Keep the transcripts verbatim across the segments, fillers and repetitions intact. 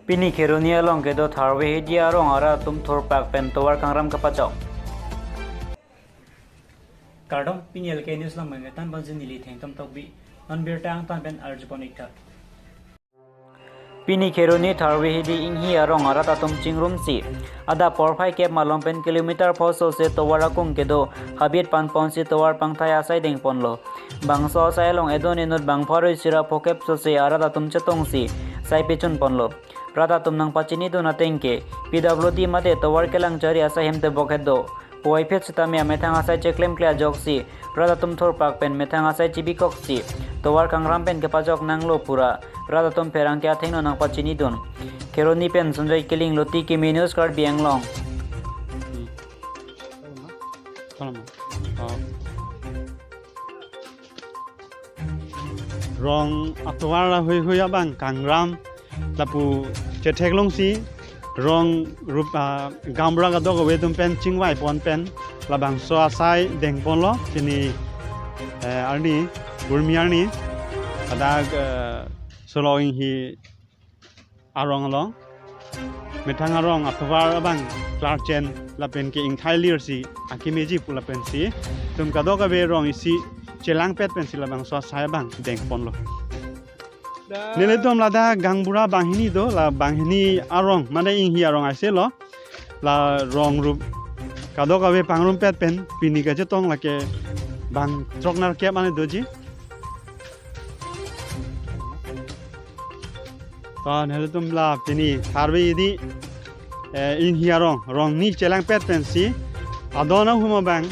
Pini Kheroni along kedo Tharve Hidi arong arat atum thurpak pen tovar kangram kepachok. Kardom, pini L K News along mengketan bangji neli Thengtom Tokbi, non birta angtan pen arjupon iktha. Pini Kheroni Tharve Hidi Inghi arong arat atum chingrumsi, adap porphai kep malom pen kilometer pho sose tovar akung kedo habit panponsi tovar pangthai asai dengponlo. Bangso asai along edon inut bang pharo isi ra phokep sose arat atum chetongsi sai pechunponlo. Rat atum nangpachinidun ateng ke P W D mate tovar kelang chari asai hem tebok hedo. Puvoiphit sitame amethang asai cheklemkle ajoksi rat atum thurpak pen methang asai chibikoksi tovar kangram pen kepachok nanglo pura rat atum pherangke athengno nangpachinidun. Kheroni pen Sanjoy Killing, Luti Kimi News, Karbi Anglong. Rong atovar la hui hui abang kangram lapu chetheklongsi rong rup, ah, gaonbura kadokave atum pen chingvaipon pen labangso asai dengponlo, chini, eh, arni, Burmi arni, adak, eh, Solo Inghi arong along. Methang arong atovar abang klarchen lapen ke ingthai lirsi akimiji pu lapensi atum kadokave rong isi chelangpet pensi labangso asai abang dengponlo. Nelitum ladak gaonbura banghini do, la banghini arong, mane Inghi arong asai lo. La rong rup kadokave pangrumpet pen pini kachetong lake bang throk nerkep ane doji. To nelitum la pini Tharve Hidi, eh, Inghi arong, rong ni chelangpet pensi adon ahum abang,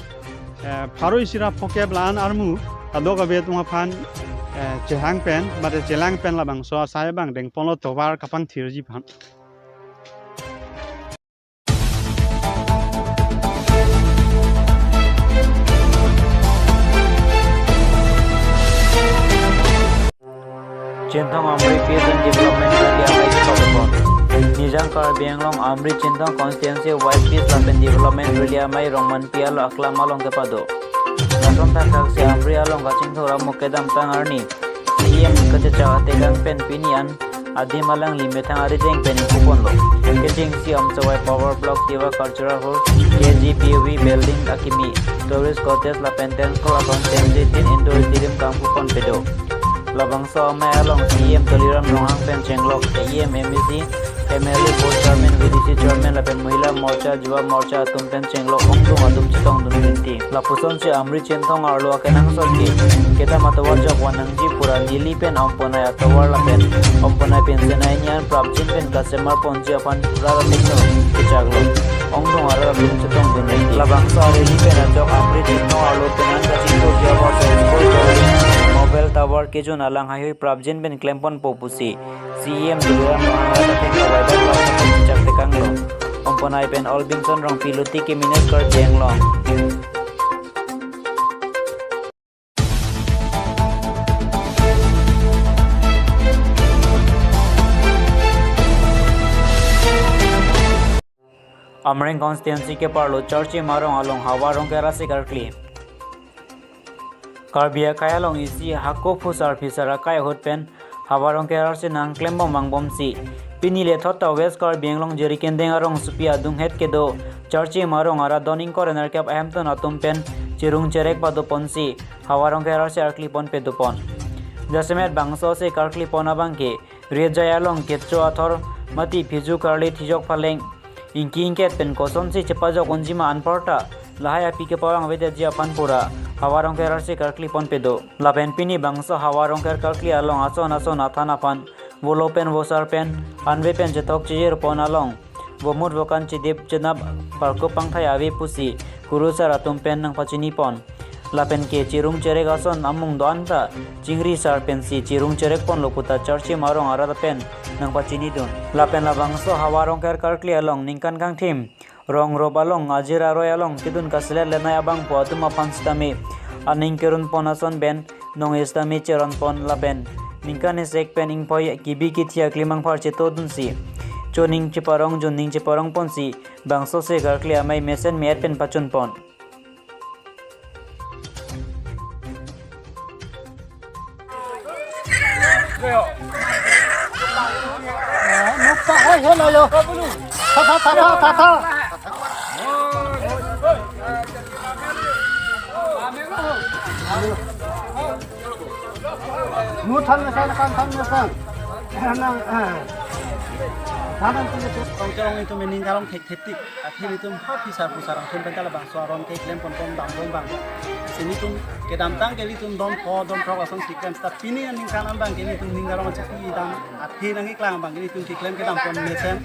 eh, pharo isi ra phokep la-an armu kadokave atum aphan, eh, chehang pen mate chelang pen labangso asai abang dengponlo tovar kapangthirji aphan. Chinthong Amri Peace and Development Rally amei kepado pon. Nijang Karbi Anglong Amri Chinthong Constituency wise Peace lapen Development Rally amei Rongmanpi alo aklam along kepado. Lason thakthak si Amri along kachingthur amuk kedamtang arni C E M kachechak atekang pen pini an adim alangli methang arijeng pen ingpuponlo. Kechengsi Amchawai Power Block, Tiwa Cultural Hall, K G P V building akimi, tourist cottage lapen dance club lapen tenji tin indoor stadium kangpupon pedo. Labangso amei along C E M Tuliram Ronghang pen chenglok, E M, M A C, M L A, Board Chairman, V D C Chairman lapen Mahila Morcha, Yuva Morcha atum pen chenglok ongdung atum chetongdun rinti. Lapusonsi Amri Chinthong arlo akenangsot ke kedam atovar jok vannangji pura neli pen Omponai atovar lapen Omponai pensi nai nian prapjin pen kasemar ponji aphan pura ratikno kechaklo. Ongdung arat atum chetongdun rinti. Labangso a-rally pen ajok Amri Chinthong arlo penang kachingthurji apor mobile tower kejun alang haihui prapjin pen klemponpo pusi C E M Tuliram Ronghang arat athengno waibak lapen chak tekanglo. Omponai pen Olbingson Rongpi, Luti Kimi News, Karbi Anglong. Amreng constituency keparlo Charchim arong along Havar Rongker asai karkli. Karbi akhei along isi hako phusar phisar akai ahut pen Havar Rongker asai nangklembom vangbomsi pini lethot ta West Karbi Anglong Jirikindeng arongsopi adunghet kedo Charchim arong arat don ingkoi ra nerkep ahemtun atum pen chirung cherek padoponsi Havar Rongker asai arklipon pedopon. Jasemet bangso asai karklipon abangke riet jai along kecho athor mati phiju karli thijok phaleng ingki ingket pen kosonsi chepajok unjima anparta lahai api kepavang avedetji aphan pura Havar Rongker asai karklipon pedo. Lapen pini bangso Havar Rongker karkli along ason ason athan aphan volo pen vosar pen anve pen chethok chejirpon along vomut vokan chedip chenap parkup pangthai ave pusi kurusar atum pen nangpachinipon. Lapen ke chirung cherek ason amung do-an ta chingri sar pensi chirung cherekponlo puta Charchim arong arat pen nangpachinidun. Lapen labangso Havar Rongker karkli along ningkan kangthim rong rop along ajir aroi along kedun kaselet lenai abangpo atum aphan sitame aning kerunpon ason pen nong istame cheronpon lapen ningkan isek pen ingpoi kibi kithi aklimangphar chetodunsi choning cheparong junning cheparongponsi bangso asai karkli amei mesen me-et pen pachunpon. Hello, yo. Tha, tha, tha, tha, tha, tha. Mu than na san, kan than na san. Nang, eh. Than na san. Kong kerong itu mening karong thek thetik. Athe nelitum ha phisar phusar angthun pen ta labangso aron keklem pon pon dam pon abang. Si nelitum kedamtang ke nelitum don pho don throk asonsi klem, seta pini aningkan abang ke nelitum ning karong achipi dam athe nangkeklang abang ke nelitum keklem kedam pon mesen.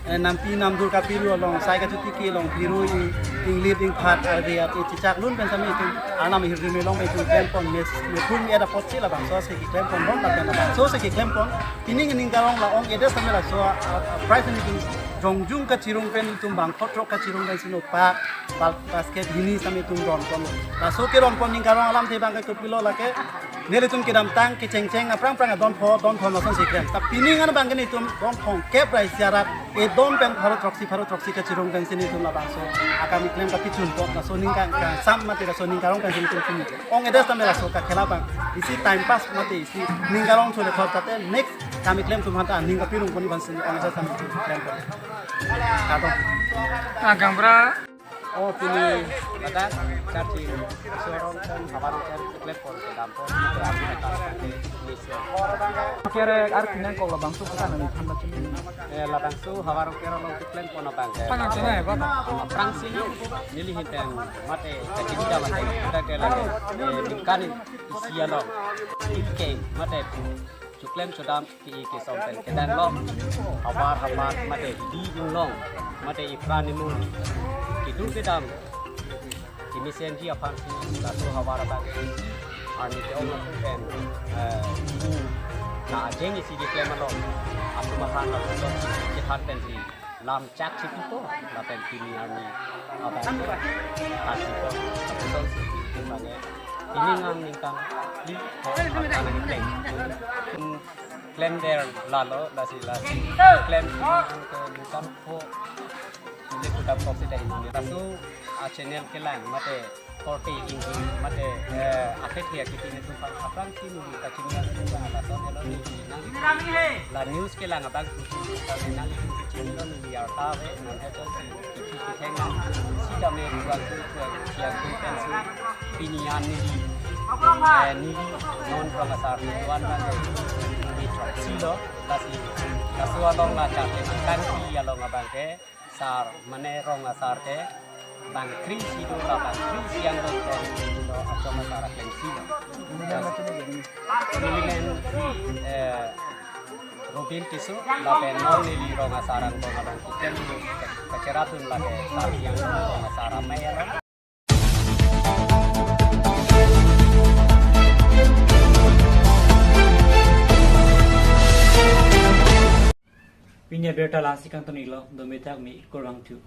Eh, nampi namdur kapiru along, sai kachotiki along, piru i, inglip ingphat, arve ap, i chichak lun pen sami itum, arnam hirjume along pen itum klem pon mes, methum ya dapot si labangso si keklem pon bom, lapen labangso si keklem pon, pini ning karong la ong-edet sami laso, ah, ah, prize ni itum jongjung kachirung pen itum bang pho throk kachirung pen si nopak, bal-, basket hini sami itum ron pon. Laso keron pon ning karong alamthe abang ke kopilo lake, nelitum kedamtang kechengcheng aphrang phrang adon pho, don pho asonsi klem. Ta pini abang ke nelitum don thomkep ra isi arat, e don pen pharo throksi, pharo throksi kachirung pen si nelitum labangso akam keklem kapichun pon, laso ning ka, kangsam mate laso ning karong pen si nelitum pini ong-edet sami laso kakhela abang. Isi time pass mate isi ning karong chole thor tate next akam keklem atum aphanta ning kapirung pon abang si ong-edet sami nelitum klem pon. Kardom. Ah, Gangbra. Oh, pini ladak kachin sorong pon havar ker keklem pon kedam pon, mate arni ladak pon ni se. Kere ar pinang kok labangso kita nang than bachin. Eh, labangso havar ker along keklem pon abang ke. Panang chena ya, Pak? Aphrangsi neli hin pen mate kachin kita mate kita ke lagi, eh, ningkan isi along ipke mate choklem chodam ke-e kesom pen kedang long, havar havar mate di inglong, mate ipran imul kedo kedam kemesen ji aphansi laso havar abang arni ke-ong atum pen, eh, ibu na ajeng isi keklem along, atum aphan laso chethan pensi lam chak si pipo, lapen pini arni abang ke kasi po, lapuson si abang ke pini nang ningkan di ho akan klem. Hmm, klem der lalo, lasi lasi klem pini nang ke ningkan ho, le kudam kok si dai nang. Laso a-channel kelang mate korte ingki mate, eh, athe thia kiti netum aphan aphrangsi neli kachingki atum aphan lason helo neli nang la news kelang abang kutu kami nang itum kachingki lo neli arta ave nang heton si kiti kitheng nang sitame ruang tu ruang siang tu pensi pini an neli, eh, neli non rong asar tuan nang neli throksi lo, lasi laso along la chak le nangkan ki along abang ke sar, mane rong asar ke bang kri si do, la bang kri siang do, rong si do, achom asar akleng si do. Neli men, eh, Robin Tisso, lapen non neli rong asar angbong along keklem, kacheratun lake sar siang rong asar amei along. Pini abirta lasi kangton iklo, dome thak mi kurang thu.